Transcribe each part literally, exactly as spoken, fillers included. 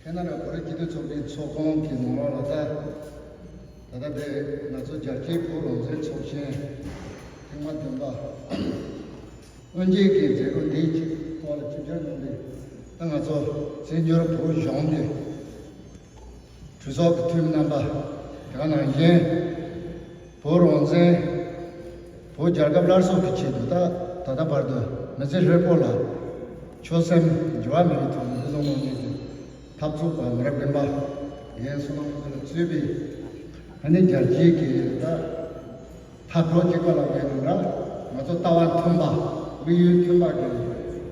ཡིན་ན་ར་བོད་རིགས་སྤྱི་མཐུན་ཚོགས་པའི་ཚོགས་ཁང་གི་ནང་ལོགས་ལ་ད། ད་ལྟ་དེ་ང་ཚོ་རྒྱལ་སྤྱིའི་བོད་རང་བཙན་ཚོགས་ཆེན་ཐེངས་མ་བདུན་པ། དབུ་འབྱེད་ཀྱི་མཛད་སྒོ་འདིའི་ཐོག་ལ་ཆིབས་བསྒྱུར་གནང་སྟེ། ད་ང་ཚོ་བཙན་བྱོལ་བོད་གཞུང་གི་གྲོས་ཚོགས་ཀྱི་འཐུས་མི་རྣམ་པ། དེ་ག་ནང་བཞིན་བོད་རང་བཙན། བོད་རྒྱལ་ཁབ་སླར་གསོ་གི་ཆེད་དུ་ད་ད་ལྟ་བར་དུ་མི་ཚེ་ཧྲིལ་པོ་ལ་ཆོད་སེམས་འགྱུར་བ་མེད་པའི་ཐོག་ནས་འདི་བཟུང་གནང་མཁན་གྱི་འཐབ་རྩོད་པ་མི་རབས་རྒན་པ་རྒན་བསོད་ནམས་ལགས་གཙོས་པའི་ཨ་ནི་རྒྱལ་སྤྱིའི་གི་ད། འཐབ་གྲོགས་གཅིག་པ་ལ་བརྟེན་ནས་ར། ང་ཚོ་ལྟ་བ་མཐུན་པ། དམིགས་ཡུལ་མཐུན་པ་གི་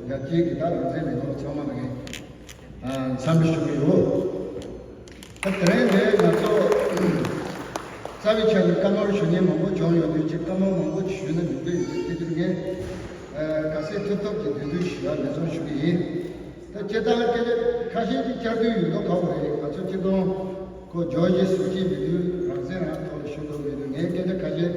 རྒྱལ་སྤྱིའི་གི་ད་རང་བཙན་མི་ནོར་ཚང་མ་ལ་ངས་འཚམས་འདྲི་ཞུ་གི་ཡོད། ད་དེ་རིང་འདིར་ང་ཚོ་རྩ་བའི་ཆ་ནས་བཀའ་མོལ་ཞུ་མཁན་མང་པོ་བྱུང་ཡོད་དུས་ཅིག་བཀའ་མོལ་མང་པོ་ཞུས་ན་མི་འདོད་ཡོད་ཅིག་དེ་དུས་ངས་ག་ཚོད་ཐུབ་ཐུབ་ཀྱི་བསྡུས་བསྡུས་ཞུ་ཡ་འབད་བརྩོན་ཞུ་གི་ཡིན། ད་སྤྱིར་བཏང་སྐད་ཆ་ཁ་ཤས་ཅིག་བསྐྱར་ཟློས་ཡོད་མདོག་ཁ་པོ་རེད། ང་ཚོ་སྤྱིར་བཏང་ཁོ་ཇོ་ཇི་སུ་ཅི་མི་འདུག་རང་བཙན་རང་ཐོག་ལ་ཞུ་ཐུབ་མི་འདུག་ངས་སྐད་ཆ་ཁ་ཤས་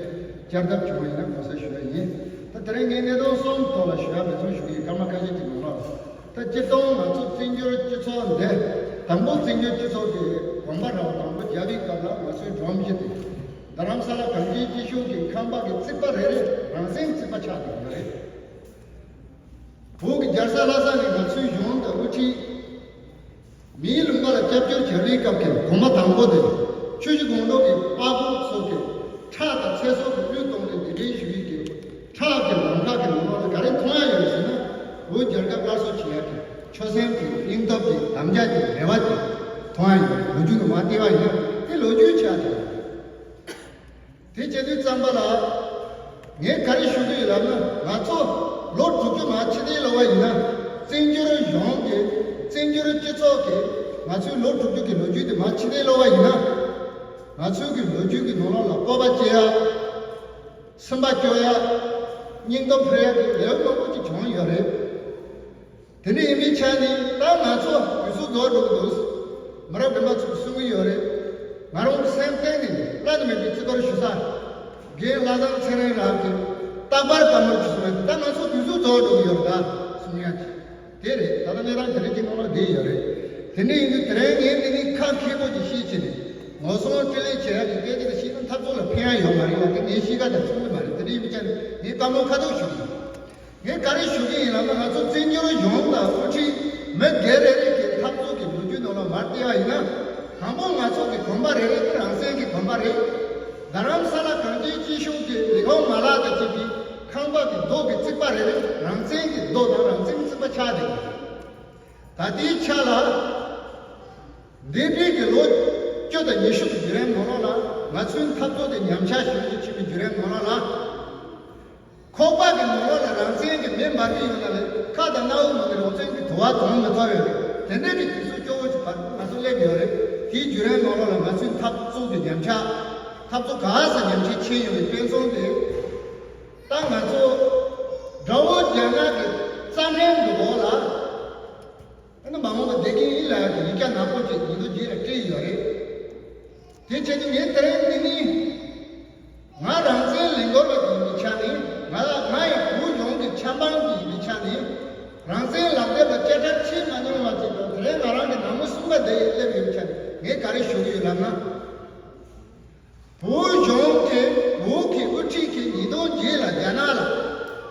བསྐྱར་ལྡབ་བྱུང་བ་ཡིན་ན་དགོངས་སེལ་ཞུ་ཡ་ཡིན། ད་དེ་རིང་ངས་གནད་དོན་གསུམ་ཐོག་ལ་ཞུ་ཡ་འབད་བརྩོན་ཞུ་གི་ཡིན། སྐར་མ་ཁ་ཤས་ཀྱི་ནང་ལ། ད་སྤྱིར་བཏང་ང་ཚོ་བཙན་བྱོལ་སྤྱི་ཚོགས་འདི་དང་པོ་བཙན་བྱོལ་སྤྱི་ཚོགས་ཀྱི་གོམ་པ་ར་བ་དང་པོ་རྒྱག་པའི་སྐབས་ལ་ང་ཚོའི་སྒྲོམ་གཞི་དེ་རྡ་རམ་ས་ལ་གངས་ཅན་སྐྱིད་གཤོངས་ཀྱི་ཁང་པ་གི་རྩིག་པ་རེ་རེ་རང་བཙན་རྩིག་པ་ཆགས་བསྡད་ཡོད་རེད། བོད་ཀྱི་རྒྱལ་ས་ལྷ་ས་ནས་ང་ཚོའི་གཞུང་དང་དབུ་ཁྲིད། མིའི་ལུང་པ་ལ་སྐྱབས་བཅོལ་བྱ་བའི་སྐབས་ཀྱི་གོམ་པ་དང་པོ་དེ། ཆུ་བཞི་སྒང་དྲུག་གི་དཔའ་བོ་ཚོ་གི་ཁྲག་དང་ཚེ་སྲོག་གི་བློས་གཏོང་ནས་གདན་འདྲེན་ཞུ་ཡིག་གི་ཁྲག་གི་ལམ་ཁ་གི་ནང་ལོགས་ལ་ག་རེ་མཐོང་ཡ་ཡོད་ཟེར་ན། བོད་རྒྱལ་ཁབ་སླར་གསོ་བྱེད་ཡ་གི་ཆོད་སེམས་ཀྱི་སྙིང་སྟོབས་ཀྱི་དམ་བཅའ་གི་རེ་བ་དེ་མཐོང་ཡ་ཡོད། ལོ་རྒྱུས་ནང་མར་བལྟས་པ་ཡིན་ན་དེ་ལོ་རྒྱུས་ཆགས་ཀྱི་ཡོད། དེ་བྱེད་དུས་ཙམ་པ་ལ། ངས་ག་རེ་ཞུ་གི་ཡོད་ལབ་ན། ང་ཚོ་ལོ་དྲུག་ཅུ་མར་ཕྱི་ལྟས་ལོག་པ་ཡིན་ན། བཙན་བྱོལ་གཞུང་གིས་བཙན་བྱོལ་སྤྱི་ཚོགས་ཀྱིས་ང་ཚོའི་ལོ་དྲུག་ཅུ་གི་ལོ་རྒྱུས་དེ་མར་ཕྱི་ལྟས་ལོག་པ་ཡིན་ན། ང་ཚོའི་གི་ལོ་རྒྱུས་ཀྱི་ནང་ལོགས་ལ་སྤོབས་པ་སྐྱེ་ཡ། སེམས་པ་སྐྱོ་ཡ། སྙིང་སྟོབས་འཕེལ་ཡ་གི་ལེའུ་མང་པོ་ཅིག་བྱུང་ཡོད་རེད། དེ་འདྲ་ཡིན་པའི་ཆ་ནས་ད་ང་ཚོ་དུས་ཚོད་རྫོགས་འགྲོ་གི་འདུག་མི་རབས་རྒན་པ་ཚོས་གསུང་གི་ཡོད་རེད། ང་རང་གི་སེམས་གཏིང་ནས་བླ་ན་མེད་པའི་བརྩི་བཀུར་ཞུ་ས། རྒན་བློ་བཟང་ཚེ་རིང་ལགས་ཀྱིས་རྟག་པར་བཀའ་མོལ་ཞུ་གསུང་ཡ་དེ། ད་ང་ཚོ་དུས་ཚོད་རྫོགས་འགྲོ་གི་ཡོད་རེད། ད་གསུང་ཡ་དེ་རེད། ད་ལྟ་གནས་སྟངས་དེ་འདྲ་ཅིག་ནང་ལ་བསྡད་ཡོད་རེད། དེ་འདྲ་ཡིན་དུས་དེ་རིང་ངས་འདི་ནས་ཁ་མཁས་པོ་ཅིག་བཤད་བྱས་ནས་ངོ་སྲུང་དྲིན་ལན་འཇལ་ཡ་གི་སྐད་ཆ་དེ་བཤད་ན་འཐབ་རྩོད་ལ་ཕན་ཡ་ཡོད་མ་རེད་ལ། དེ་ངའི་གཤིས་ཀ་དང་མཚུངས་ཀྱི་མ་རེད། དེ་འདྲ་ཡིན་པའི་ཆ་ནས་ངས་བཀའ་མོལ་ཁ་ཐུག་ཞུ་གི་ཡིན། ངས་ག་རེ་ཞུ་གི་ཡིན་ལབ་ན། ང་ཚོ་བཙན་བྱོལ་གཞུང་དང་དབུ་ཁྲིད་མི་སྒེར་རེ་རེ་གི་འཐབ་རྩོད་ཀྱི་ལོ་རྒྱུས་ནང་ལ་མར་བལྟས་པ་ཡིན་ན། དང་པོ་ང་ཚོ་གི་གོམ་པ་རེ་རེ་དེ་རང་བཙན་གྱི་གོམ་པ་རེད། རྡ་རམ་ས་ལ་གངས་ཅན་སྐྱིད་གཤོངས་ཀྱི་ལས་ཁུངས་མ་ལག་དང་བཅས་པའི་ཁང་པ་གི་རྡོ་གི་རྩིག་པ་རེ་རེ་རང་བཙན་གྱི་རྡོ་དང་རང་བཙན་གྱི་རྩིག་པ་ཆགས་བསྡད་ཡོད། ད་ལྟའི་ཆ་ལ། འདས་པའི་གི་ལོ་བཅུ་དང་ཉི་ཤུ་གི་བརྒྱུད་རིམ་ནང་ལོགས་ལ་ང་ཚོའི་འཐབ་རྩོད་དེ་ཉམས་ཆག་ཞེ་པོ་ཅིག་ཕྱིན་པའི་བརྒྱུད་རིམ་ནང་ལོགས་ལ། ཁོག་པ་གི་ནང་ལོགས་ལ་རང་བཙན་གྱི་མེ་འབར་གྱི་ཡོད་ན་ལས། ཁ་དང་སྣ་བུག་ནང་གི་རང་བཙན་གྱི་དུ་བ་གཏོང་མི་ཐུབ་ཡོད་རེད། དེ་འདྲའི་གི་དུས་ཚོད་སྐྱོ་བོ་ཅིག་བར་ང་ཚོ་སླེབས་ཡོད་རེད། དེའི་བརྒྱུད་རིམ་ནང་ལོགས་ལ་ང་ཚོའི་འཐབ་རྩོད་ཀྱི་ཉམས་ཆག་འཐབ་རྩོད་ག་ས་ཉམས་ཆག་ཕྱིན་ཡོད་པའི་དཔེ་མཚོན་དེ། ད་ང་ཚོ་དགྲ་བོ་རྒྱ་ནག་གི་རྩ་ཁྲིམས་ཀྱི་འོག་ལ། ཨ་ནི་མ་འོངས་པ་བསྡད་ཀྱི་ཡིན་ལབ་ཡ་གི་ཡིག་ཆ་ནག་པོ་ཅིག་ཉིས་སྟོང་བརྒྱད་ལ་སྤྲད་ཡོད་རེད། དེ་བྱས་ཏེ་ངས་དེ་རིང་འདི་ནི། ང་རང་བཙན་ལས་འགུལ་བ་ཅིག་ཡིན་པའི་ཆ་ནས། ང་ལ་ང་ཡི་བོད་གཞུང་གི་ཆབ་འབངས་ཅིག་ཡིན་པའི་ཆ་ནས། རང་བཙན་ལག་དེབ་ལ་དཔྱ་ཁྲལ་བྱེད་མ་མྱོང་བ་ཅིག་དང་། དེ་རིང་ང་རང་གི་ནང་མི་གསུམ་པ་འདི་ཡི་སླེབས་ཡོད་པའི་ཆ་ནས་ངས་ག་རེ་ཞུ་གི་ཡོད་ལབ་ན། བོད་གཞུང་གིས་བོད་ཀྱི་དབུ་ཁྲིད་ཀྱིས་ཉིས་སྟོང་བརྒྱད་ལ་རྒྱ་ནག་ལ།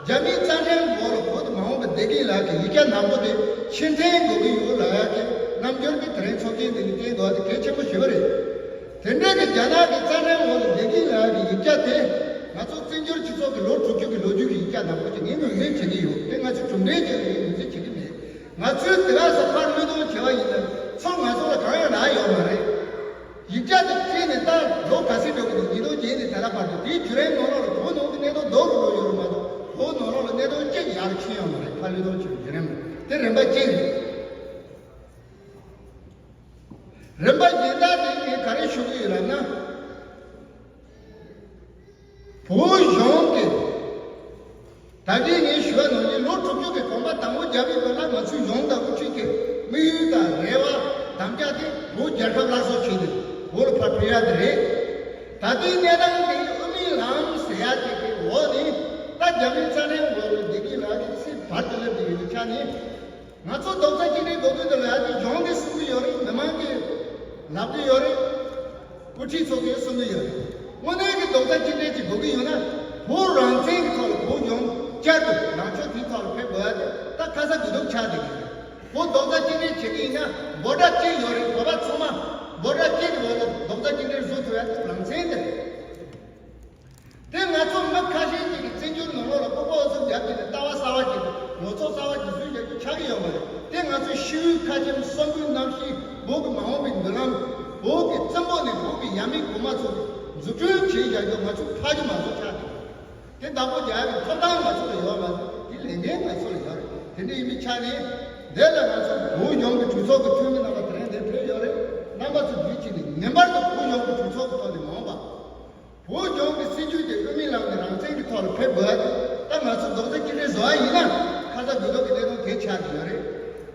རྒྱ་མིའི་རྩ་ཁྲིམས་འོག་ལ་བོད་དུ་མ་འོངས་པར་བསྡད་ཀྱི་ཡིན་ལབ་ཀྱི་ཡིག་ཆ་ནག་པོ་དེ་ཕྱིར་འཐེན་དགོས་ཀྱི་ཡོད་ལབ་ཡ་གི་རྣམ་འགྱུར་གྱི་དེ་རིང་ཚོགས་ཆེན་འདི་ནས་བསྟན་དགོས་པ་དེ་གལ་ཆེན་པོ་ཞེ་པོ་རེད། དེ་འདྲ་གི་རྒྱ་ནག་གི་རྩ་ཁྲིམས་འོག་ལ་བསྡད་ཀྱི་ཡིན་ལབ་ཡ་གི་ཡིག་ཆ་དེ། ང་ཚོ་བཙན་བྱོལ་སྤྱི་ཚོགས་ཀྱི་ལོ་དྲུག་ཅུ་གི་ལོ་རྒྱུས་ཀྱི་ཡིག་ཆ་ནག་པོ་ཅིག་ངས་ངོས་འཛིན་བྱེད་ཀྱི་ཡོད། དེ་ང་ཚོས་གྲུབ་འབྲས་ཅིག་ལ་ངོས་འཛིན་བྱེད་ཀྱི་མེད། ང་ཚོས་དེ་ག་ས་ཕར་བློས་གཏོང་བྱས་པ་ཡིན་ན་ཚུར་ང་ཚོ་ལ་གང་ཡང་རག་ཡོད་མ་རེད། ཡིག་ཆ་དེ་བྲིས་ནས་ད་ལོ་ག་ཚོད་འགྲོ་གི་འདུག་ཉིས་སྟོང་བརྒྱད་ནས་ད་ལྟ་བར་དུ། དེའི་བརྒྱུད་རིམ་ནང་ལོགས་ལ་བོད་ནང་གི་གནད་དོན་རྡོག་རྡོག་ཡོད་རེད་མ་གཏོགས། བོད་ནང་ལོགས་ལ་གནད་དོན་གཅིག་ཡར་ཕྱིན་ཡོད་མ་རེད། ཕར་བློས་གཏོང་བྱས་པའི་བརྒྱུད་རིམ་དེ་རིམ་པ་གཅིག་རེད། རིམ་པ་གཞན་དག་དེ་ངས་ག་རེ་ཞུ་གི་ཡོད་ལབ་ན། བོད་གཞུང་གིས་ད་གིན་ངས་ཞུ་བ་ནང་བཞིན་ལོ་དྲུག་ཅུ་གི་གོམ་པ་དང་པོ་རྒྱག་པའི་སྐབས་ལ་ང་ཚོའི་གཞུང་དང་དབུ་ཁྲིད་ཀྱི་དམིགས་ཡུལ་དང་རེ་བ་དམ་བཅའ་དེ་བོད་རྒྱལ་ཁབ་སླར་གསོ་བྱེད་དེ་བོད་ལ་ཕར་ཕུད་ཡ་དེ་རེད། ད་ལྟའི་གནས་སྟངས་དེ་དབུ་མའི་ལམ་ཟེར་ཡ་དེ་གི་འོག་ནས་ད་རྒྱ་མིའི་རྩ་ཁྲིམས་འོག་ལ་བསྡད་ཀྱི་ལབ་ཀྱི་ཚེ་བར་དུ་སླེབས་ཀྱི་ཡོད་པའི་ཆ་ནས། ང་ཚོ་རྡོག་རྩ་གཅིག་སྒྲིལ་དགོས་དོན་དེ་ལ་ཡ་གི་གཞུང་གིས་གསུང་གི་ཡོད་རེད། མི་མང་གིས་ལབ་ཀྱི་ཡོད་རེད། དབུ་ཁྲིད་ཚོ་གིས་གསུང་གི་ཡོད་རེད། དངོས་གནས་ཀྱི་རྡོག་རྩ་གཅིག་སྒྲིལ་ཅིག་དགོས་ཀྱི་ཡོད་ན། བོད་རང་བཙན་གྱི་ཐོག་ལ་བོད་གཞུང་བསྐྱར་དུ་ལངས་ཕྱོགས་དེའི་ཐོག་ལ་ཕེབས་དགོས་ཡ་དེ་ད་ཁ་ཚ་དགོས་གཏུགས་ཆགས་བསྡད་ཀྱི་རེད། བོད་རྡོག་རྩ་གཅིག་སྒྲིལ་བྱེད་ཀྱི་ཡིན་ན་འབོད་སྒྲ་གཅིག་ཡོད་རེད། བོད་པ་ཚང་མ་འབོད་སྒྲ་གཅིག་གི་འོག་ལ་རྡོག་རྩ་གཅིག་སྒྲིལ་བཟོ་ཐུབ་ཡ་དེ་རང་བཙན་དེ་རེད། དེ་ང་ཚོ་མི་ཁ་ཤས་ཅིག་གིས་བཙན་བྱོལ་ནང་ལོགས་ལ་ལྐུགས་པ་ཨུ་ཚུགས་རྒྱབ་ཀྱི་ནས་ལྟ་བ་གསར་བ་ཅིག་དང་ལངས་ཕྱོགས་གསར་བ་ཅིག་བཟོས་བཞག་རྒྱུ་ཆགས་ཀྱི་ཡོད་མ་རེད། དེ་ང་ཚོའི་ཤི་བོའི་ཁ་ཆེམས། གསོན་པོའི་རྣམ་ཤེས། བོད་ཀྱི་མ་འོངས་པའི་མདུན་ལམ། བོད་ཀྱི་བཙན་པོ་ནས་བོད་ཀྱི་ཡབ་མེས་གོང་མ་ཚོ་འཛུགས་སྐྲུན་བྱས་བཞག་རྒྱུ་ང་ཚོས་ཕར་རྒྱུ་མ་བཟོ་ཆགས་འདུག་དེ་བདག་པོ་རྒྱག་ཡག་གི་ཐོབ་ཐང་ང་ཚོ་ལ་ཡོད་མ་རེད། དེ་ལས་འགན་ང་ཚོ་ལ་ཡོད་རེད། དེ་འདྲ་ཡིན་པའི་ཆ་ནས་འདི་ལ་ང་ཚོ་བོད་གཞུང་གི་གྲོས་ཚོགས་ཀྱི་འཐུས་མི་རྣམ་པ་དེ་རིང་འདིར་ཕེབས་ཡོད་རེད། རྣམ་པ་ཚོ་བརྒྱུད་བྱས་ནས་ངེས་པར་དུ་བོད་གཞུང་གི་གྲོས་ཚོགས་ཀྱི་ཐོག་ནས་མ་འོངས་པ། བོད་ལྗོངས་ཀྱི་སྲིད་ཇུས་དེ་དབུ་མའི་ལམ་ནས་རང་བཙན་གྱི་ཐོག་ལ་ཕེབས་དགོས་ཡ་དེ་ད་ང་ཚོ་རྡོག་རྩ་གཅིག་སྒྲིལ་བཟོ་བ་ཡིན་ན་ཁ་ཚ་དགོས་གཏུགས་ཀྱི་གནད་དོན་གལ་ཆགས་ཀྱི་ཡོད་རེད།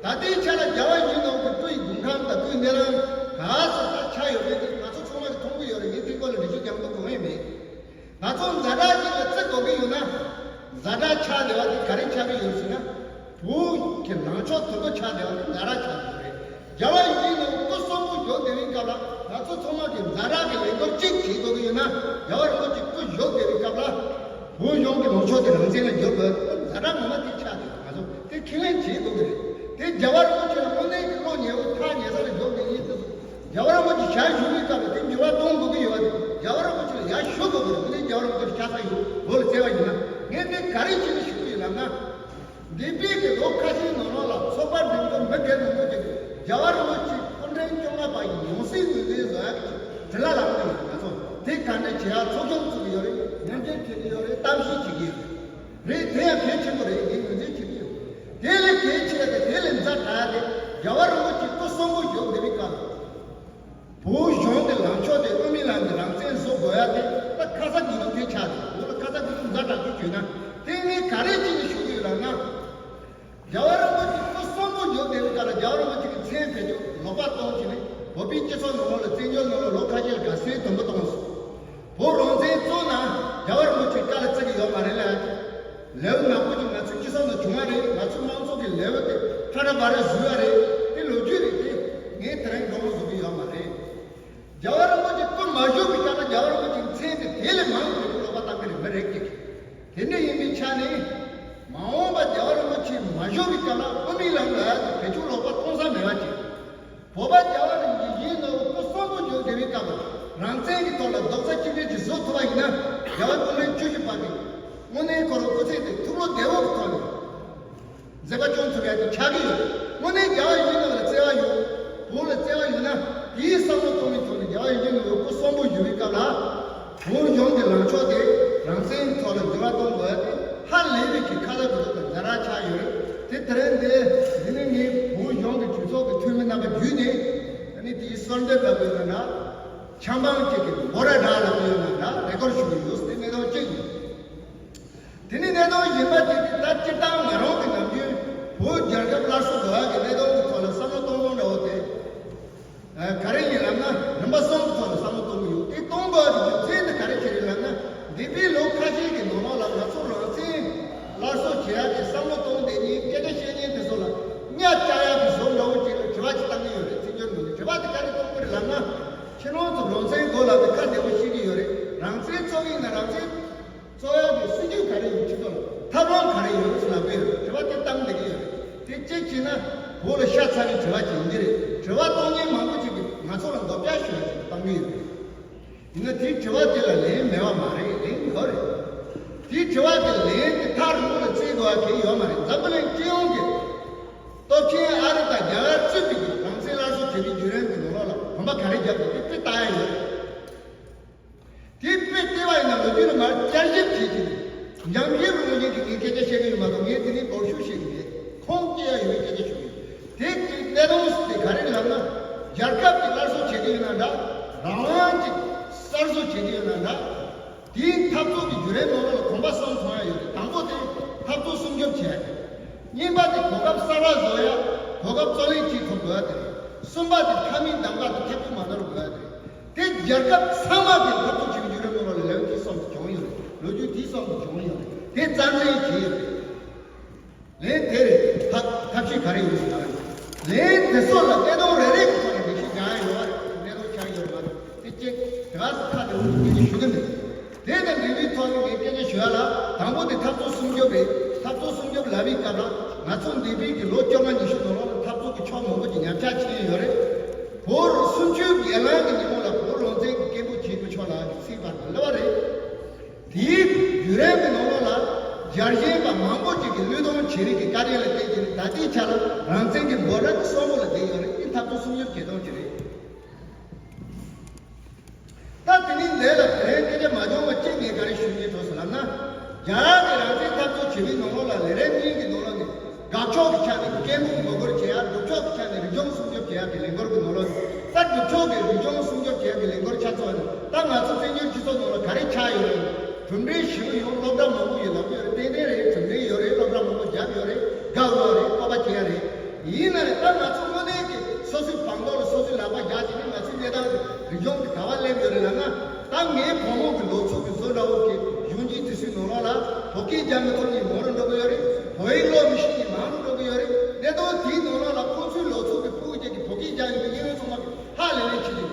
ད་ལྟའི་ཆ་ལ་རྒྱལ་བ་ཡིད་བཞིན་ནོར་བུའི་སྐུ་ཡི་དགུང་ཁམས་དང་སྐུའི་གནས་རིམ་ག་ཚོད་ད་ཆགས་ཡོད་མེད་དེ་ང་ཚོ་ཚང་མ་གིས་མཐོང་གི་ཡོད་རེད། ངས་དེའི་སྐོར་ལ་འགྲེལ་བཤད་རྒྱག་འདོད་དགོས་ངེས་མེད། ང་ཚོ་ཛ་དྲག་ཅིག་ལ་བརྩི་དགོས་ཀྱི་ཡོད་ན། ཛ་དྲག་ཆགས་བསྡད་པ་དེ་ག་རེ་ཆགས་ཀྱི་ཡོད་ཟེར་ན། བོད་ཀྱི་ལངས་ཕྱོགས་དོན་དུ་ཆགས་བསྡད་པ་དེ་ཛ་དྲག་ཆགས་ཀྱི་ཡོད་རེད། རྒྱལ་བ་ཡིད་བཞིན་ནོར་བུ་སྐུ་གསོན་པོ་བཞུགས་བསྡད་པའི་སྐབས་ལ་ང་ཚོ་ཚང་མ་གིས་ཛ་དྲག་གི་ལས་འགུལ་གཅིག་བྱེད་དགོས་ཀྱི་ཡོད་ན། རྒྱལ་བ་རིན་པོ་ཆེ་སྐུ་བཞུགས་བསྡད་པའི་སྐབས་ལ་བོད་གཞུང་གི་ལངས་ཕྱོགས་དེ་རང་བཙན་ལ་བསྒྱུར་དགོས། ཛ་དྲག་ངོ་མ་དེ་ཆགས་བསྡད་པ་ང་ཚོ་དེ་ཁས་ལེན་བྱེད་དགོས་ཀྱི་རེད། དེ་རྒྱལ་བ་རིན་པོ་ཆེ་ལ་དངོས་གནས་ཀྱི་བློ་ཉེ་བོ་ཐག་ཉེ་ས་ལ་བཞུགས་བསྡད་ཡིན་དུས་སུ། རྒྱལ་བ་རིན་པོ་ཆེ་ཞལ་བཞུགས་པའི་སྐབས་ལ་དེ་འགྱུར་བ་གཏོང་དགོས་ཀྱི་ཡོད་པ་དེ། རྒྱལ་བ་རིན་པོ་ཆེ་ལ་ཡར་ཞུ་དགོས་ཀྱི་རེད། དངོས་གནས་རྒྱལ་བ་རིན་པོ་ཆེ་ཤ་ཚ་ཡོད། བོད་ལ་བརྩེ་བ་ཡིན་ན། ངས་དེ་ག་རེ་བྱས་ནས་ཞུ་གི་ཡོད་ལབ་ན། འདས་པའི་གི་ལོ་ཁ་ཤས་ནང་ལོགས་ལ་ཚོགས་པ་འདི་ཚོ་མི་སྒེར་མང་པོ་ཅིག་རྒྱལ་བ་རིན་པོ་ཆེ་སྐུ་ཕྲེང་བཅོ་ལྔ་པ་ཡི་ཡང་སྲིད་ངོས་འཛིན་བཟོ་ཡག་གི་དྲི་བ་ལབ་ཀྱི་ཡོད། ང་ཚོ་དེ་ག་འདྲ་བྱེད་ཡག་ཚོགས་ཆུང་བཙུགས་ཀྱི་ཡོད་རེད། ཉམས་ཞིབ་བྱེད་ཀྱི་ཡོད་རེད། གཏམ་བཤད་བྱེད་ཀྱི་ཡོད་རེད། དེ་ཡང་གལ་ཆེན་པོ་རེད། ངས་ངོས་འཛིན་བྱེད་ཀྱི་ཡོད། དེ་ལས་གལ་ཆེ་བ་དེ་དེ་ལས་ཛ་དྲག་དེ་རྒྱལ་བ་རིན་པོ་ཆེ་སྐུ་གསོན་པོ་བཞུགས་བསྡད་པའི་སྐབས་ལ། བོད་གཞུང་གི་ལངས་ཕྱོགས་དེ་དབུ་མའི་ལམ་གྱི་རང་བཙན་བཟོ་དགོས་ཡ་དེ་ད་ཁ་ཚ་དགོས་གཏུགས་དེ་ཆགས་འདུག་བོད་ལ་ཁ་ཚ་དགོས་གཏུགས་ཛ་དྲག་པོ་བྱུང་ན། དེ་ངས་ག་རེ་བྱས་ནས་ཞུ་གི་ཡོད་ལབ་ན། རྒྱལ་བ་རིན་པོ་ཆེ་སྐུ་གསོན་པོ་བཞུགས་བསྡད་པའི་སྐབས་ལ་རྒྱལ་བ་རིན་པོ་ཆེ་གི་མཚན་བེད་སྤྱོད་ལོག་པ་གཏོང་བྱས་ནས་བོད་པའི་སྤྱི་ཚོགས་ནང་ལོགས་ལ་བཙན་བྱོལ་ནང་ལ་ལོ་ཁ་ཤས་ལ་དགའ་སའི་དུམ་བུ་བཏང་སོང་། བོད་རང་བཙན་རྩོད་ན་རྒྱལ་བ་རིན་པོ་ཆེ་བཀའ་ལ་བརྩི་གི་ཡོད་མ་རེད་ལ། ལེའུ་ནག་པོ་ཅིག་ང་ཚོའི་སྤྱི་ཚོགས་ནང་བྱུང་བ་རེད། ང་ཚོའི་མང་ཚོགས་ཀྱི་ལེའུ་དེ་ཁྲ་ཁྲ་འབར་ར་བཟོས་པ་རེད། དེ་ལོ་རྒྱུས་རེད། དེ་ངས་དེ་རིང་འགྲོ་འོང་བཟོ་གི་ཡོད་མ་རེད། རྒྱལ་བ་རིན་པོ་ཆེ་སྐུ་མ་བཞུགས་པའི་སྐབས་ལ་རྒྱལ་བ་རིན་པོ་ཆེའི་མཚན་དེ་དེ་ལས་མང་བ་བེད་སྤྱོད་ལོག་པ་བཏང་གི་རེད། མི་རེ་གཅིག་གིས། དེ་འདྲ་ཡིན་པའི་ཆ་ནས་མ་འོངས་པ་རྒྱལ་བ་རིན་པོ་ཆེ་མ་བཞུགས་པའི་སྐབས་ལ་དབུ་མའི་ལམ་ལ་བེད་སྤྱོད་ལོག་པ་གཏོང་ས་མེད་པ་ཅིག་བོད་པ་རྒྱལ་བ་རིན་པོ་ཆེ་ཡིད་བཞིན་ནོར་བུ་སྐུ་གསོན་པོ་བཞུགས་བསྡད་པའི་སྐབས་ལ་རང་བཙན་གྱི་ཐོག་ལ་རྡོག་རྩ་གཅིག་སྒྲིལ་ཅིག་བཟོ་ཐུབ་པ་ཡིན་ན། རྒྱལ་བ་སྐུ་ཕྲེང་བཅུ་བཞི་པ་གི་དངོས་གནས་ཁོ་རང་སྐུ་ཚེ་དེ་ཐུགས་བློ་བདེ་བོ་གི་ཐོག་ནས་མཛད་པ་སྐྱོང་ཐུབ་ཡ་དེ་ཆགས་ཀྱི་ཡོད། དངོས་གནས་རྒྱལ་བ་ཡིད་བཞིན་ནོར་བུ་ལ་བརྩེ་བ་ཡོད། བོད་ལ་བརྩེ་བ་ཡོད་ན་དེའི་བསམ་བློ་གཏོང་བའི་ཐོག་ནས་རྒྱལ་བ་ཡིད་བཞིན་ནོར་བུ་སྐུ་གསོན་པོ་བཞུགས་པའི་སྐབས་ལ། བོད་གཞུང་གི་ལངས་ཕྱོགས་དེ་རང་བཙན་གྱི་ཐོག་ལ་འགྱུར་བ་གཏོང་དགོས་ཡ་དེ་ཧ་ལས་པའི་གི་ཁ་ཚ་དགོས་གཏུགས་དང་ཛ་དྲག་ཆགས་ཡོད་རེད། དེ་དེ་རིང་འདི་འདི་ནི་ངས་བོད་གཞུང་གི་གྲོས་ཚོགས་ཀྱི་འཐུས་མི་རྣམ་པ་བརྒྱུད་ནས་ད་ནི་དེའི་གསོལ་འདེབས་འདྲ་པོ་ཡིན་ན་འདྲ། ཆབ་འབངས་ཅིག་གི་འབོད་སྒྲ་འདྲ་ལབ་ཀྱི་ཡོད་ན་འདྲ། རེ་སྐུལ་ཞུ་གི་ཡོད། དེ་གནད་དོན་གཅིག་ཡིན། དེ་ནི་གནད་དོན་གཞན་པ་དེ་ད་སྤྱིར་བཏང་ང་རང་གི་ནམ་རྒྱུན་བོད་རྒྱལ་ཁབ་སླར་གསོ་དགོས་ཡ་གི་གནད་དོན་གྱི་ཐོག་ལ་བསམ་བློ་གཏོང་སྟངས་འདྲ་བོ་དེ། ཨ། ག་རེ་ཡིན་ལབ་ན་རིམ་པ་གསུམ་གྱི་ཐོག་ལ་བསམ་བློ་གཏོང་གི་ཡོད། དེ་གཏོང་དགོས་ཡ་གི་རྒྱུ་མཚན་དེ་ག་རེ་བྱས་རེད་ལབ་ན། འདས་པའི་ལོ་ཁ་ཤས་ཀྱི་ནང་ལོགས་ལ་ང་ཚོ་རང་བཙན་སླར་གསོ་བྱེད་ཡ་གི་བསམ་བློ་གཏོང་བསྡད་མཁན་སྐད་ཆ་བཤད་མཁན་དེ་ཚོ་ལ་གཉའ་བཅག་ཡ་གི་བཟོ་འདྲ་བོ་ཅིག་ལ་དྲི་བ་ཅིག་བཏང་གི་ཡོད་རེད། བཙན་བྱོལ་ནང་ནས་དྲི་བ་དེ་ག་རེ་གཏོང་གི་རེད་ལབ་ན། ཁྱེད་རང་ཚོ་རང་བཙན་དགོས་ལབ་ནས་ཁ་བདེ་པོ་བཤད་ཀྱི་ཡོད་རེད། རང་བཙན་རྩོད་ཀྱི་ཡིན་ན་རང་བཙན་རྩོད་ཡག་གི་སྲིད་ཇུས་ག་རེ་ཡོད། སྤྱི་ཚོགས་ལ་ཐབས་ལམ་ག་རེ་ཡོད་ཟེར་ལབ་ཀྱི་ཡོད་རེད། དྲི་བ་དེ་བཏང་བསྡད་ཀྱི་ཡོད་རེད། དེ་གཅིག་བྱས་ན་བོད་ལ་ཤ་ཚ་བའི་དྲི་བ་ཅིག་ཡིན་གྱི་རེད། དྲི་བ་གཏོང་མཁན་མང་པོ་ཅིག་གིས་ང་ཚོ་ལ་མདོག་སྐྱ་ཞུ་ཡག་ཅིག་བཏང་གི་ཡོད་རེད། ཡིན་ན་དེའི་དྲི་བ་དེ་ལ་ལན་མེད་པ་མ་རེད། ལན་ཡོད་རེད། དེའི་དྲི་བ་དེ་ལན་དེ་ཐག་རིང་པོ་ལ་བཙལ་དགོས་པ་གང་ཡང་ཡོད་མ་རེད། འཛམ་བུ་གླིང་སྤྱི་ཡོངས་ཀྱི་སྟོབས་ཆེན་ཨ་རི་དང་རྒྱ་གར་གཙོས་པའི་གི་རང་བཙན་སླར་གསོ་བྱེད་པའི་བརྒྱུད་རིམ་གྱི་ནང་ལོགས་ལ་གོམ་པ་ག་རེ་བརྒྱབ་འདུག་དེ་དཔེ་ལྟ་ཡ་ཡོད་རེད། དེ་དཔེ་བལྟས་པ་ཡིན་ན་ལོ་རྒྱུས་ལ་མར་བསྐྱར་ཞིབ་བྱེད་ཀྱི་འདུག་ཉམས་ཞིབ་རང་བཞིན་གྱི་ངས་སྐད་ཆ་བཤད་ཀྱི་ཡོད་མ་གཏོགས། ངས་དེ་ནས་འབོར་ཤུགས་བཤད་ཀྱི་མེད། ཁུངས་སྐྱེལ་ཡ་ཡོད་པའི་སྐད་ཆ་ཞུ་གི་ཡོད། དེ་གི་གནད་དོན་དེ་ག་རེ་ལབ་ན། རྒྱལ་ཁབ་ཀྱི་སླར་གསོ་བྱེད་ཀྱི་ཡོད་ན་འདྲ། རང་དབང་ཅིག་གསར་བཟོ་བྱེད་ཀྱི་ཡོད་ན་འདྲ། དེའི་འཐབ་རྩོད་ཀྱི་བརྒྱུད་རིམ་ནང་ལ་གོམ་པ་གསུམ་མཐོང་ཡ་ཡོད་རེད། དང་པོ་དེ་འཐབ་རྩོད་སྲུང་སྐྱོབ་བྱེད་ཡ་རེད། གཉིས་པ་དེ་གོ་སྐབས་གསར་པ་བཟོ་ཡ། གོ་སྐབས་རྩོད་ལེན་བྱེད་ཐུབ་དགོས་ཡ་དེ་རེད། གསུམ་པ་དེ་མཐའ་མའི་གདམ་ག་དེ་ཐབས་ཇུས་མ་ནོར་དགོས་ཡ་དེ་རེད། དེ་རྒྱལ་ཁབ་ཚང་མ་གི་འཐབ་རྩོད་བྱེད་པའི་བརྒྱུད་རིམ་ནང་ལ་ལེའུ་དེ་གསུམ་དེ་བྱུང་ཡོད་རེད། ལོ་རྒྱུས་དེ་གསུམ་དེ་བྱུང་ཡོད་རེད། དེ་རྩ་འཛིན་བྱས་ཡོད་རེད། ལན་དེ་རེད། ཐབས་ཐབས་ཤེས་ ག་རེ་ཡོད་ཟེར་ན། ལན་དེ་ཚོ་ལ་གནད་དོན་རེ་རེ་གི་ཐོག་ནས་འགྲེལ་བཤད་རྒྱག་ཡ་ཡོད་རེད། གནད་དོན་ཆགས་ཡོད་མ་རེད། དེ་གཅིག་དེ་ག་ས་ཁ་དེ་འུ་ཚོ་སྐད་ཆ་ཞུ་གི་མེད། དེ་དང་འབྲེལ་བའི་ཐོག་ནས་ངས་སྐད་ཆ་ཞུ་ཡ་ལ། དང་པོ་དེ་འཐབ་རྩོད་སྲུང་སྐྱོབ་རེད། འཐབ་རྩོད་སྲུང་སྐྱོབ་ལབ་པའི་སྐབས་ལ་ང་ཚོ་འདས་པའི་གི་ལོ་བཅོ་ལྔ་ཉི་ཤུ་ནང་ལོགས་ལ་འཐབ་རྩོད་ཀྱི་ཕྱོགས་མང་པོ་ཅིག་ཉམས་ཆག་ཕྱིན་ཡོད་རེད། བོད་སུམ་ཅུའི་སྒེར་ལངས་ཀྱི་ཉིན་མོ་ལ་བོད་རང་བཙན་གྱི་སྐད་འབོད་བྱེད་དགོས་ཕྱོགས་ལ་ཚིག་བར་དུ་སླེབས་པ་རེད། དེའི་བརྒྱུད་རིམ་གྱི་ནང་ལོགས་ལ་རྒྱལ་ཞེན་པ་མང་པོ་ཅིག་གིས་བློས་གཏོང་བྱེད་རིགས་ཀྱི་བཀའ་དྲིན་ལ་བརྟེན་བྱས་ནས་ད་ལྟའི་ཆ་ལ་རང་བཙན་གྱི་འབོད་སྒྲ་གསོན་པོ་ལ་བསྡད་ཡོད་རེད། འདི་འཐབ་རྩོད་སྲུང་སྐྱོབ་བྱེད་སྟངས་ཅིག་རེད། ད་དེ་ནི་ལས་ལ་དེ་རིང་སྐད་ཆ་མ་བྱུང་བ་གཅིག་ངས་ག་རེ་ཞུ་སྙིང་འདོད་སོང་ལབ་ན། རྒྱ་གར་གྱི་རང་བཙན་འཐབ་རྩོད་བྱེད་པའི་ནང་ལོགས་ལ་ལས་རིམ་གཉིས་ཀྱི་ནང་ལོགས་ནས། དགག་ཕྱོགས་ཀྱི་ཆ་ནས་སྐད་འབོད་ངོ་རྒོལ་བྱེད་ཡ། སྒྲུབ་ཕྱོགས་ཀྱི་ཆ་ནས་རིག་གཞུང་སྲུང་སྐྱོབ་བྱེད་ཡ་གི་ལས་འགུལ་གྱི་ནང་ལོགས་ནས། ད་སྒྲུབ་ཕྱོགས་ཀྱི་རིག་གཞུང་སྲུང་སྐྱོབ་བྱེད་ཡ་གི་ལས་འགུལ་ཆ་ཚང་ནས་ད་ང་ཚོ་བཙན་བྱོལ་སྤྱི་ཚོགས་ནང་ལ་ག་རེ་ཆགས་ཡོད་རེད། གྲུབ་འབྲས་ཞེ་པོ་ཡོད། སློབ་གྲྭ་མང་པོ་ཡོད་ལབ་ཀྱི་ཡོད་རེད། ཏན་ཏན་རེད། གྲུབ་འབྲས་ཡོད་རེད། སློབ་གྲྭ་མང་པོ་བརྒྱབ་ཡོད་རེད། དགའ་ཡོད་རེད། སྤོབས་པ་སྐྱེ་ཡ་རེད། ཡིན་ན་རེད། ད་ང་ཚོ་དངོས་གནས་ཀྱི་སོ་སོའི་བང་མདོག་ལ་སོ་སོའི་ལག་པ་བཞག་བྱས་ནས་ང་ཚོའི་གནས་སྟངས་རིག་གཞུང་གི་ག་བ་སླེབས་ཡོད་རེད་ལབ་ན། ད་ངའི་བུ་མོ་གི་ལོ་ཚོད་ཀྱི་བཟོ་འདྲ་བོ་གི་གཞོན་སྐྱེས་དེ་ཚོའི་ནང་ལོགས་ལ་བོད་སྐད་རྒྱག་མི་ཐུབ་མཁན་མང་རུ་འགྲོ་གི་ཡོད་རེད། བོད་ཡིག་ཀློག་མི་ཤེས་མཁན་མང་རུ་འགྲོ་གི་ཡོད་རེད། གནད་དོན་དེའི་ནང་ལོགས་ལ་ཁོང་ཚོའི་ལོ་ཚོད་ཀྱི་ཕྲུ་གུ་ཅིག་གིས་བོད་སྐད་རྒྱག་ཡོང་དུས་གཡས་གཡོན་ཚང་མ་གིས་ཧ་ལས་ལས་བྱེད་ཀྱི་འདུག་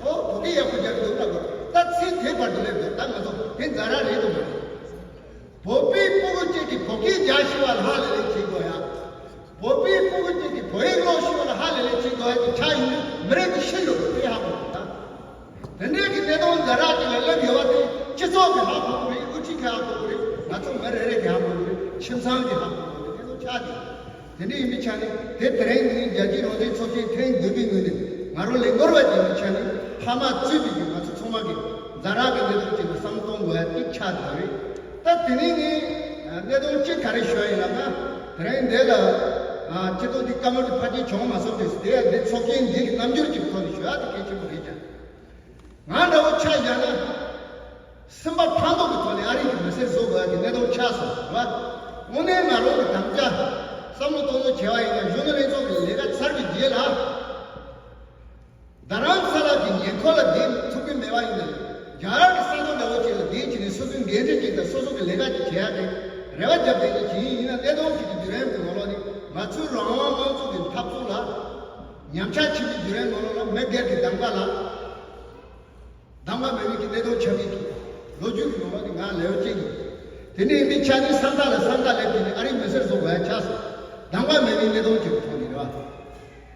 ཨོ་བོད་སྐད་ཡག་པོ་རྒྱག་གི་འདུག་ལབ་དགོས། ད་ཚིག་དེ་བར་དུ་སླེབས་འདུག་ད་ང་ཚོ་དེ་ཛ་དྲག་རེད་འདུག་མ་རེད། བོད་པའི་ཕྲུ་གུ་གཅིག་གིས་བོད་སྐད་རྒྱག་ཤེས་པ་ལ་ཧ་ལས་ལས་བྱེད་དགོས་ཡ། བོད་པའི་ཕྲུ་གུ་གཅིག་གིས་བོད་ཡིག་ཀློག་ཤེས་པ་ལ་ཧ་ལས་ལས་བྱེད་དགོས་ཡ་གི་ཆ་ཡིན་དུས་མི་རིགས་ཀྱི་ཤི་ཡོད་པ་དེ་ཧ་གོ་དགོས་ད། དེ་འདྲའི་གི་གནད་དོན་ཛ་དྲག་ཅིག་ལ་སླེབས་ཡོད་པ་དེ་སྤྱི་ཚོགས་ཀྱིས་ཧ་གོ་དགོས་རེད། དབུ་ཁྲིད་ཀྱིས་ཧ་གོ་དགོས་རེད། ང་ཚོ་མི་རེ་རེ་གིས་ཧ་གོ་དགོས་རེད། ཁྱིམ་ཚང་གིས་ཧ་གོ་དགོས་རེད། གནད་དོན་ཆགས་ཀྱི་དེ་འདྲ་ཡིན་པའི་ཆ་ནས་དེ་དེ་རིང་ནི་རྒྱལ་སྤྱིའི་རང་བཙན་ཚོགས་ཆེན་ཐེངས་བདུན་པའི་ངོས་ནས་ང་རང་ལས་འགུལ་བ་ཅིག་ཡིན་པའི་ཆ་ནས་མཐའ་མ་གཙོས་པའི་གི་ང་ཚོ་ཚང་མ་གིས་ཛ་དྲག་གི་གནད་དོན་ཅིག་ལ་བསམ་བློ་གཏོང་དགོས་ཡ་གཅིག་ཆགས་བསྡད་རེད། ད་དེ་རིང་ནི་གནད་དོན་གཅིག་ག་རེ་ཞུ་ཡ་ཡིན་ལབ་ན། དེ་རིང་འདི་ལ་སྤྱི་ཚོགས་འདི་བཀའ་མོལ་དེ་ཕལ་ཆེར་བྱུང་མ་སོང་དུས། དེ་ཡང་འདི་ཚོགས་ཆེན་འདི་གི་རྣམ་འགྱུར་གྱི་ཐོག་ནས་ཞུ་ཡ་དེ་གལ་ཆེན་པོ་རེད་ཀྱང་། ང་འདྲ་བོ་ཆ་བཞག་ན། སེམས་པ་ཕམ་ཐོགས་ཀྱི་ཐོག་ནས་ཨ་རི་གི་མི་སེར་བཟོ་དགོས་ཡ་གི་གནད་དོན་ཆགས་སོང་བ། དངོས་གནས་ང་རང་གི་དམ་བཅའ་བསམ་བློ་གཏོང་ཚུལ་བྱས་པ་ཡིན་ན། གཞོན་ནུ་ལྷན་ཚོགས་ཀྱི་ལས་ཀ་ཚར་བའི་རྗེས་ལ། རྡ་རམ་ས་ལ་གི་ཉེ་འཁོར་ལ་བསྡད་ཐུབ་ཀྱི་མེད་པ་ཡིན་ན། རྒྱ་གར་གྱི་ས་ཐོག་འདྲ་བོ་ཅིག་ལ་བསྡད་བྱས་ནས་སོ་སོའི་འགན་འཁྲི་ཅིག་དང་སོ་སོ་གི་ལས་ཀ་ཅིག་བྱེད་ཡ་དེ་རེ་བ་བརྒྱབ་བསྡད་ཀྱི་ཡིན། ཡིན་ན་གནད་དོན་ཅིག་གི་བརྒྱུད་རིམ་གྱི་ནང་ལོགས་ནས་ང་ཚོའི་རང་དབང་དམངས་གཙོ་གི་འཐབ་རྩོད་ལ་ཉམས་ཆག་ཕྱིན་པའི་བརྒྱུད་རིམ་ནང་ལོགས་ལ་མི་སྒེར་གྱི་གདམ་ག་ལ། གདམ་ག་མེད་པའི་གི་གནད་དོན་ཆགས་ཀྱི་འདུག་ལོ་རྒྱུས་ཀྱི་ནང་ལོགས་ནས་ང་ལེའུ་གཅིག་ཡིན། དེ་འདྲ་ཡིན་པའི་ཆ་ནས་ས་མཐའ་ལ་ས་མཐའ་སླེབས་དུས་ནས་ཨ་རིའི་མི་སེར་བཟོ་དགོས་ཡ་ཆགས་སོང་། གདམ་ག་མེད་པའི་གནད་དོན་གཅིག་གི་ཐོག་ནས་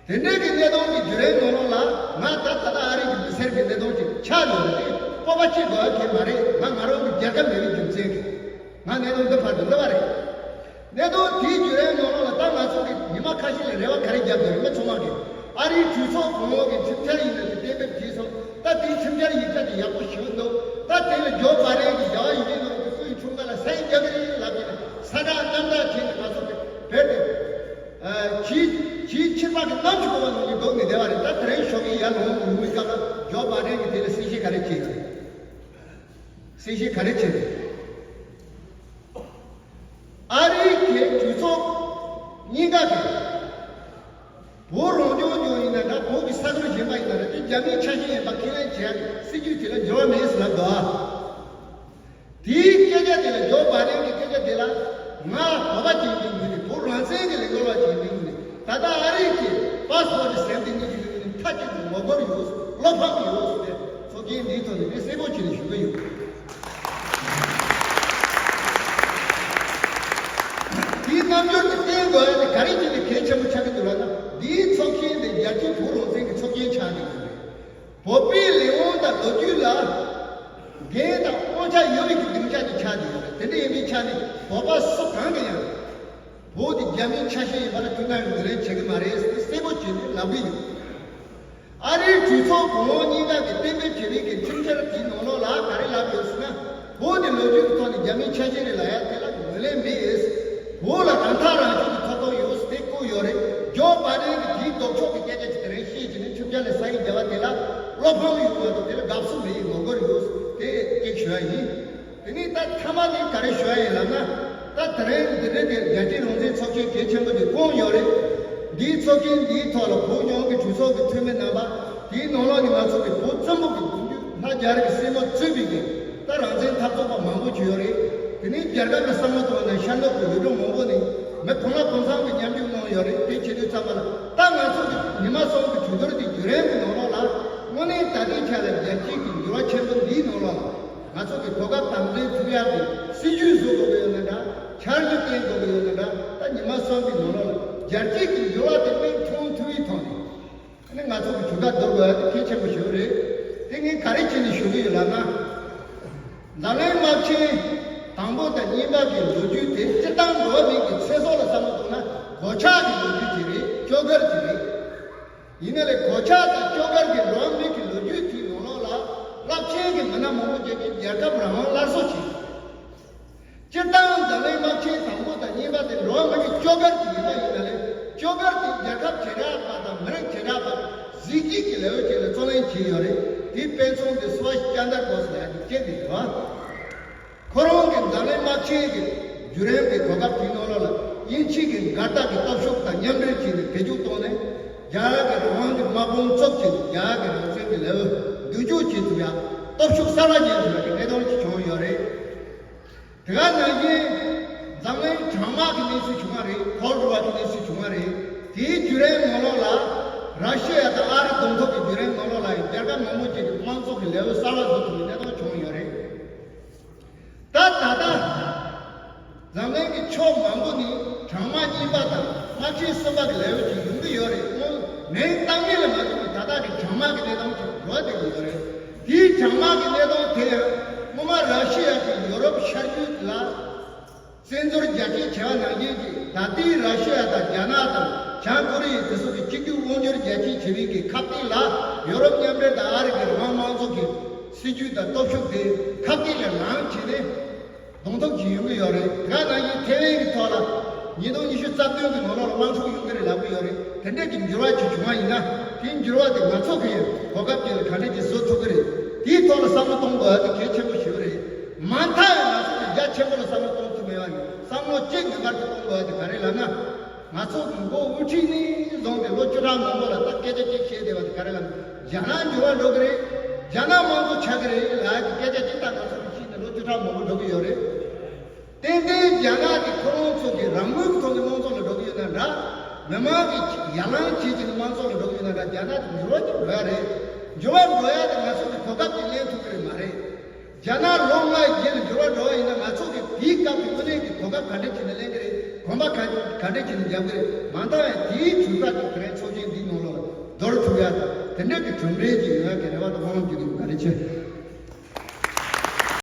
རེད་བ། དེ་འདྲའི་གི་གནད་དོན་གྱི་བརྒྱུད་རིམ་ནང་ལོགས་ལ་ང་ད་ད་ལྟ་ཨ་རི་གི་མི་སེར་གྱི་གནད་དོན་གཅིག་ཆགས་ཡོད་རེད་དེ། སྤོབས་པ་སྐྱེ་དགོས་ཡ་གང་ཡང་མ་རེད། ང་ང་རང་གི་རྒྱལ་ཁབ་མེད་པའི་རྒྱུ་མཚན་གྱིས། ང་གནད་དོན་འདི་བར་དུ་སླེབས་པ་རེད། གནད་དོན་དེའི་བརྒྱུད་རིམ་ནང་ལོགས་ལ་ད་ང་ཚོ་གི་ཉི་མ་ཁ་ཤས་ལ་རེ་བ་ག་རེ་བརྒྱབ་འདུག་མི་ཚང་མ་གིས་ཨ་རིའི་གྲོས་ཚོགས་གོང་འོག་གི་ཁྲིམས་འཆར་ཡིན་ན་དེ་གཏན་འབེབས་བྱས་སོང་། ད་དེའི་ཁྲིམས་འཆར་ཡིག་ཆ་དེ་ཡག་པོ་ཞིག་འདུག་ད་དེ་ལ་ཇོ་བྷའི་ཌེན་གྱིས་རྒྱལ་བ་ཡིད་བཞིན་ནོར་བུ་གི་སྐུའི་འཁྲུངས་སྐར་ལ་ས་ཡིག་རྒྱག་གི་རེད་ལབ་ཀྱི་ནས་ས་བསྒྲགས་གནམ་བསྒྲགས་བྱས་ནས་ང་ཚོ་གི་བོད་དེ་ཨ་གྱིས་གྱིས་ཕྱིར་པ་གི་གནམ་གྱི་གོ་བ་ནང་བཞིན་འདུག་ནས་བསྡད་པ་རེད། ད་དེ་རིང་ཞོགས་ཀས་ཡར་ལངས་ཡོང་བའི་སྐབས་ལ་ཇོ་བྷའི་ཌེན་གྱིས་དེ་ལ་གསལ་བཤད་ག་རེ་བྱས་ཡོད་རེད། གསལ་བཤད་ག་རེ་བྱས་རེད། ཨ་རིའི་གི་གྲོས་ཚོགས་གཉིས་ཀ་གི་བོད་རང་སྐྱོང་ལྗོངས་ཡིན་ན་འདྲ། བོད་ཀྱི་ས་ཁུལ་གཞན་པ་ཡིན་ན་འདྲ། དེ་རྒྱ་མིའི་ཆ་ཤས་ཡིན་པ་ཁས་ལེན་བྱས་སྲིད་ཇུས་དེ་ལ་འགྱུར་བ་མེད་ཟེར་ལབ་འདུག་ཨ། དེའི་སྐད་ཆ་དེ་ལ་ཇོ་བྷའི་ཌེན་གྱི་སྐད་ཆ་དེ་ལ་ང་བོད་པ་ཅིག་ཡིན་པའི་ངོས་ནས། བོད་རང་བཙན་གྱི་ལས་འགུལ་བ་ཅིག་ཡིན་པའི་ངོས་ནས། ད་ལྟ་ཨ་རིའི་གི་པ་སི་པོར་ཊི་ཟེར་དེ་གཉིས་ཀྱི་ངོས་ནས་མཐའ་གཅིག་ཏུ་ངོ་རྒོལ་ཡོད། བློ་ཕམ་ཡོད་ཟེར་ཏེ་ཚོགས་ཆེན་འདིའི་ཐོག་ནས་དེ་གསལ་པོ་བྱས་ནས་ཞུ་གི་ཡོད། དེའི་རྣམ་འགྱུར་དེ་བསྟན་དགོས་ཡ་དེ་ག་རེ་བྱས་ནས་གལ་ཆེན་པོ་ཆགས་ཀྱི་འདུག་ལབ་ན། འདིའི་ཚོགས་ཆེན་དེ་རྒྱལ་སྤྱིའི་བོད་རང་བཙན་གྱི་ཚོགས་ཆེན་ཆགས་ཀྱི་ཡོད་རེད། བོད་པའི་ལས་དབང་དང་ལོ་རྒྱུས་ལ་འགན་དང་དབང་ཆ་ཡོད་པའི་གི་སྡིངས་ཆ་དེ་ཆགས་ཀྱི་ཡོད་རེད། དེ་འདྲ་ཡིན་པའི་ཆ་ནས་བོད་པ་སུ་གང་གིས་ཡང་བོད་དེ་རྒྱ་མིའི་ཆ་ཤས་ཡིན་པ་ལ་ཁྱོན་ནས་ངོས་ལེན་བྱེད་ཀྱི་མ་རེད་ཟེར་གསལ་པོ་བྱས་ནས་ལབ་ཀྱི་ཡོད། ཨ་རིའི་གྲོས་ཚོགས་གོང་འོག་གཉིས་ཀ་གིས་གཏན་འབེབས་བྱས་པའི་གི་ཁྲིམས་འཆར་དེའི་ནང་ལོགས་ལ་ག་རེ་ལབ་ཡོད་ཟེར་ན། བོད་དེ་ལོ་རྒྱུས་ཀྱི་ཐོག་ནས་རྒྱ་མིའི་ཆ་ཤས་རེད་ལབ་ཡ་དེ་ལ་ངོས་ལེན་མེད། བོད་ལ་རང་ཐག་རང་གཅོད་ཀྱི་ཐོབ་ཐང་ཡོད་ཟེར་དེ་བཀོད་ཡོད་རེད། ཇོ་བྷའི་ཌེན་གྱིས་དེའི་ལྡོག་ཕྱོགས་ཀྱི་སྐད་ཆ་ཅིག་དེ་རིང་བཤད་བྱས་ནས་ཁྲིམས་འཆར་ལ་ས་ཡིག་བརྒྱབ་པ་དེ་ལ་བློ་ཕམ་ཡོད་མ་གཏོགས་དེ་ལ་དགའ་བསུ་མེད། ངོ་རྒོལ་ཡོད་ཟེར་དེ་སྐད་ཞུ་ཡ་ཡིན། དེ་ནས་ད་མཐའ་མ་དེ་ག་རེ་ཞུ་ཡ་ཡིན་ལབ་ན། ད་དེ་རིང་འདི་འདྲའི་གི་རྒྱལ་སྤྱིའི་རང་བཙན་ཚོགས་ཆེན་གལ་ཆེན་པོ་དེ་བསྐོངས་ཡོད་རེད། འདིའི་ཚོགས་ཆེན་འདིའི་ཐོག་ལ་བོད་ལྗོངས་ཀྱི་གྲོས་ཚོགས་ཀྱི་འཐུས་མི་རྣམ་པ། དེའི་ནང་ལོགས་ནས་ང་ཚོ་གི་བོད་བཙན་པོ་གི་གདུང་རྒྱུད་ལྷ་རྒྱ་རི་གི་སྲས་མོ་གཙོས་པའི་གི་ད་རང་བཙན་འཐབ་རྩོད་པ་མང་པོ་ཅིག་ཡོད་རེད། དེ་ནས་རྒྱལ་ཁབ་ལ་བསམ་བློ་གཏོང་བ་ནས་ཤར་ནུབ་ཀྱི་ཡུལ་གྲུ་མང་པོ་ནས་མི་གང་ལ་གང་འཚམ་གྱིས་མཉམ་ཞུགས་གནང་ ཡོད་རེད། དེ་བྱེད་དུས་ཙམ་པ་ལ་ད་ང་ཚོ་གི་ཉི་མ་གསུམ་གྱི་གྲོས་བསྡུར་དེ་བརྒྱུད་རིམ་གྱི་ནང་ལོགས་ལ་དངོས་གནས་ད་ལྟའི་ཆ་ལ་རྒྱལ་སྤྱིའི་གི་འགྱུར་བ་ཆེན་པོ་འདིའི་ནང་ལོགས་ལ་ང་ཚོ་གི་གོ་སྐབས་དམ་འཛིན་ཐུབ་ཡག་གི་སྲིད་ཇུས་བཟོ་དགོས་ཀྱི་ཡོད་ན་འདྲ། འཆར་གཞི་བཏིང་དགོས་ཀྱི་ཡོད་ན་འདྲ། ད་ཉི་མ་གསུམ་གྱི་ནང་ལོགས་ལ་རྒྱལ་སྤྱིའི་གི་འགྱུར་བ་དེ་མིག་མཐོང་ཐུབ་པའི་ཐོག་ནས་ཨ་ནི་ང་ཚོ་གི་གྲུ་ཁ་བསྡུར་དགོས་ཡག་དེ་གལ་ཆེན་པོ་ཞིག་རེད། དེ་ངས་ག་རེ་བྱས་ནས་ཞུ་གི་ཡོད་ལབ་ན། འཛམ་གླིང་དམག་ཆེན་དང་པོ་དང་གཉིས་པ་གི་ལོ་རྒྱུས་དེ་སྤྱིར་བཏང་འགྲོ་བ་མིའི་གི་ཚེ་སྲོག་ལ་བསམ་བློ་གཏོང་ན་གོད་ཆག་གི་ལོ་རྒྱུས་ཅིག་རེད། སྐྱོ་གར་ཅིག་རེད། ཡིན་ན་ལས་གོད་ཆག་དང་སྐྱོ་གར་གྱི་འགྲོ་བ་མི་གི་ལོ་རྒྱུས་དེའི་ནང་ལོགས་ལ་རླབས་ཆེན་གྱི་མི་སྣ་མང་པོ་ཅིག་གིས་རྒྱལ་ཁབ་རང་དབང་སླར་གསོ་བྱས། སྤྱིར་བཏང་འཛམ་གླིང་དམག་ཆེན་དང་པོ་དང་གཉིས་པ་དེ་འགྲོ་བ་མི་གི་སྐྱོ་གར་ཅིག་ཡིན་པ་ཡིན་ན་ལས་སྐྱོ་གར་དེ་རྒྱལ་ཁབ་བྱེ་བྲག་པ་དང་མི་རིགས་བྱེ་བྲག་པ་གཟི་བརྗིད་ཀྱི་ལེའུ་ཅིག་ལ་རྩོད་ལེན་བྱས་ཡོད་རེད། དེའི་དཔེ་མཚོན་དེ་སུ་བྷ་ཤི་ཅན་དར་བྷོ་སི་ལབ་ཡག་གི་སྐད་དེ་རེད་བ། ཁོ་རང་གི་འཛམ་གླིང་དམག་ཆེན་གྱི་བརྒྱུད་རིམ་གྱི་གོ་སྐབས་དེའི་ནང་ལོགས་ལ་དབྱིན་ཇི་གི་འགལ་ཟླ་གི་སྟོབས་ཤུགས་དང་མཉམ་འབྲེལ་བྱས་ནས་བེད་སྤྱོད་བཏང་ནས་རྒྱ་གར་གྱི་རང་དབང་གི་དམག་དཔུང་བཙུགས་བྱས་ནས་རྒྱ་གར་གྱི་རང་བཙན་གྱི་ལེའུ་མདུན་སྐྱོད་བྱེད་ཐུབ་ཡག་སྟོབས་ཤུགས་གསར་པ་རྙེད་ཐུབ་ཡག་གི་གནད་དོན་ཞིག་བྱུང་ཡོད་རེད། དེ་ག་ནང་བཞིན་འཛམ་གླིང་གྲང་དམག་གི་གནས་ཚུལ་བྱུང་བ་རེད། ཁོལ་ཌི་ཝར་གྱི་གནས་ཚུལ་བྱུང་བ་རེད། དེའི་བརྒྱུད་རིམ་ནང་ལོགས་ལ་ར་ཤི་ཡ་དང་ཨ་རི་གདོང་ཐུག་གི་བརྒྱུད་རིམ་ནང་ལོགས་ལ་ཡང་རྒྱལ་ཁབ་མང་པོ་ཅིག་གི་དམངས་གཙོ་གི་ལེའུ་གསར་པ་བཟོ་ཐུབ་པའི་གནད་དོན་བྱུང་ཡོད་རེད། ད་ད་ལྟ་འཛམ་གླིང་གི་ཕྱོགས་མང་པོ་ནས་གྲང་དམག་གཉིས་པ་དང་དམག་ཆེན་གསུམ་པ་གི་ལེའུ་ཅིག་ཡོང་གི་ཡོད་རེད། སྔོན་མིང་བཏགས་མིང་ལ་མ་ལྟོས་པའི་ད་ལྟ་གི་གྲང་དམག་གི་གནས་སྟངས་ཅིག་འགྲོ་བསྡད་ཀྱི་ཡོད་རེད། དེའི་གྲང་དམག་གི་གནས་སྟངས་དེ་ཡང་སྔོན་མ་ར་ཤི་ཡ་གིས་ཡོ་རོབ་ཤར་རྒྱུད་ལ་བཙན་འཛུལ་རྒྱ་སྐྱེད་བྱས་པ་ནང་བཞིན་གྱི་ད་ལྟའི་ར་ཤི་ཡ་དང་རྒྱ་ནག་དང་བྱང་ཀོ་རི་ཡ་དེ་ཚོ་གི་གཅིག་གྱུར་དབང་སྒྱུར་རྒྱ་སྐྱེད་བྱེད་མཁན་གྱི་ཁ་གཏད་ལ་ཡོ་རོབ་མཉམ་འབྲེལ་དང་ཨ་རི་གི་རང་དབང་དམངས་གཙོ་གི་སྲིད་ཇུས་དང་སྟོབས་ཤུགས་དེ་ཁ་གཏད་ལ་ལངས་བྱས་ནས་གདོང་ཐུག་ཅིག་ཡོང་གི་ཡོད་རེད། དེ་ག་ནང་བཞིན་ཐེ་ཝན་གྱི་ཐོག་ལ་ཉིས་སྟོང་ཉི་ཤུ་རྩ་བདུན་གྱི་ནང་ལོགས་ལ་དམག་འཁྲུག་ཡོང་གི་རེད་ལབ་གི་ཡོད་རེད། དེ་འདྲས་ཀྱི་འགྱུར་བ་ཅིག་བྱུང་བ་ཡིན་ན་དེའི་འགྱུར་བ་དེ་ང་ཚོ་གིས་གོ་སྐབས་ཅིག་ལ་ག་འདྲས་ཀྱིས་བཟོ་ཐུབ་ཀྱི་རེད། དེའི་ཐོག་ལ་བསམ་བློ་གཏོང་དགོས་པ་དེ་གལ་ཆེན་པོ་ཞིག་རེད། མ་མཐའ་ཡང་ང་ཚོ་གིས་རྒྱ་ཆེན་པོ་ལ་བསམ་བློ་གཏོང་ཐུབ་མེད་པ་ཡིན། བསམ་བློ་གཅིག་ངེས་པར་དུ་གཏོང་དགོས་པ་དེ་ག་རེ་ལབ་ན། ང་ཚོ་གི་མགོ་དབུ་ཁྲིད་ནས་བཟུང་སྟེ་ལོ་བཅུ་ཕྲག་མང་པོ་ལ་ད་སྐད་ཆ་གཅིག་བཤད་བསྡད་པ་དེ་ག་རེ་ལབ་ན། རྒྱ་ནག་འགྱུར་བ་འགྲོ་གི་རེད། རྒྱ་ནག་དམངས་གཙོ་ཆགས་ཀྱི་རེད་ལབ་ཀྱི་སྐད་ཆ་གཅིག་ད་ང་ཚོ་གི་ཕྱིན་ནས་ལོ་བཅུ་ཕྲག་མང་པོ་འགྲོ་གི་ཡོད་རེད། ཏན་ཏན་རྒྱ་ནག་གི་ཁོ་རང་ཚོ་གི་རང་མོས་ཀྱི་ཐོག་ནས་དམངས་གཙོ་ལ་འགྲོ་གི་ཡོད་ན་འདྲ། མི་མང་གི་ཡར་ལངས་བྱེད་ཀྱི་དམངས་གཙོ་ལ་འགྲོ་གི་ཡོད་ན་འདྲ། རྒྱ་ནག་དེ་འགྱུར་བ་ཅིག་འགྲོ་ཡ་རེད། འགྱུར་བ་འགྲོ་ཡ་དེ་ང་ཚོ་གི་གོ་སྐབས་ཅིག་ལེན་ཐུབ་ཀྱི་རེད་མ་རེད། རྒྱ་ནག་ལོ་ལྔའི་རྗེས་ལ་འགྱུར་བ་འགྲོ་བ་ཡིན་ན་ང་ཚོ་གི་དེའི་སྐབས་ཀྱི་དངོས་གནས་ཀྱི་གོ་སྐབས་ག་འདྲས་བྱས་ནས་ལེན་གྱི་རེད། གོམ་པ་ག་ག་འདྲས་བྱས་ནས་རྒྱབ་ཀྱི་རེད། མ་མཐའ་ཡང་དེའི་གྲུབ་འབྲས་ཀྱི་དེ་རིང་ཚོགས་ཆེན་འདིའི་ནང་ལོགས་ལ་བསྡུར་ཐུབ་ཡ་དང་དེ་འདྲས་ཀྱི་གྲུབ་འབྲས་ཅིག་ཡོང་ཡ་གི་རེ་བ་དང་སྨོན་ལམ་ཞུ་གི་ཡིན། བཀའ་དྲིན་ཆེ།